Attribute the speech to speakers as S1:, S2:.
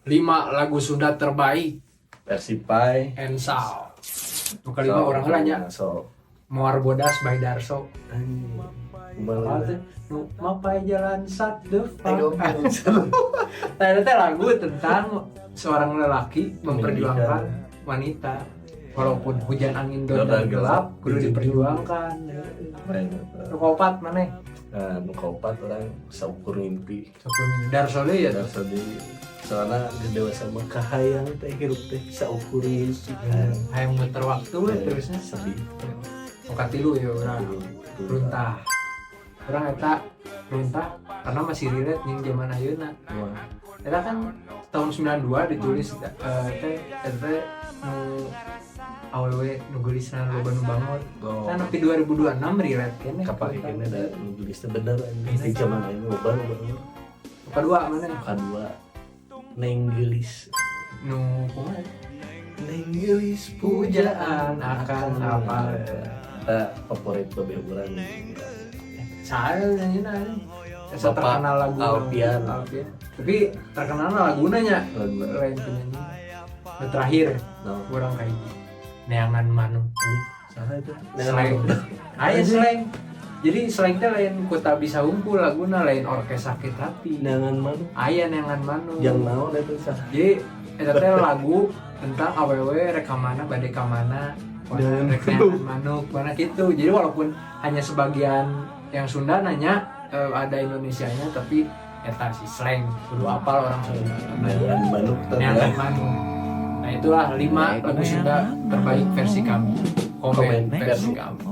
S1: Lima lagu Sunda terbaik
S2: versi Pai.
S1: Ensal. Nu kalima urang heula nya.
S2: So.
S1: Mawar Bodas by Darso.
S2: Anjing.
S1: Apa teh? Nu mapai jalan sat the fuck.
S2: Ayo.
S1: Nah, itu teh lagu tentang seorang lelaki memperjuangkan wanita. Walaupun hujan, angin, dan
S2: Gelap,
S1: gelap, kudu diperjuangkan. Nu kaopat maneh?
S2: Nah, nu kaopat urang Saukur Mimpi.
S1: Saukur Mimpi. Darso deui ya.
S2: Darso deui. Soalnya di dewasa mah kahayang teh hirup teh saukur mimpi kan.
S1: Hayang muter waktu we terusnya.
S2: Sedih.
S1: Nu katilu ya urang. Runtah. Urang eta Runtah karena masih relate jeung zaman ayeuna.
S2: Wah.
S1: Eta kan tahun 92 ditulis, teh eta teh nu awewe nu geulisna loba nu bangun.
S2: Oh.
S1: Kan nepi 2026 relate keneh.
S2: Kapake keneh da nu geulis teh bener anjing. Di zaman ayeuna loba nu bangun.
S1: Nu kadua mana?
S2: Nu kadua Neng Geulis.
S1: Nu kumaha?
S2: Neng Geulis.
S1: Pujaan akan apa?
S2: Eta favorit babeh urang.
S1: Saya nyanyi Esa.
S2: Bapak
S1: Terkenal lagu
S2: Alfian.
S1: Alfian. Tapi terkenal laguna nya.
S2: Lagu.
S1: Lain penyanyi. Nu terakhir
S2: No.
S1: kurang kayak gini. Neangan Manuk.
S2: Saha itu?
S1: Slank. Aya Slank. Jadi Slank teh lain Kota Bisa Unggul laguna, lain Orkes Sakit Hati.
S2: Neangan Manuk.
S1: Aya Neangan Manuk.
S2: Yang naon itu, saha?
S1: Jadi eta teh lagu tentang awewe rek ka mana, bade ka mana,
S2: Dan-
S1: rek neangan manuk mana gitu. Jadi walaupun hanya sebagian yang Sunda nanya, ada Indonesianya, tapi eta si Slank kudu apal orang Sunda.
S2: Neangan Manuk teh.
S1: Neangan Manuk. Nah, itulah lima lagu Sunda terbaik versi kami. Komen
S2: Komen
S1: versi
S2: versi
S1: kami.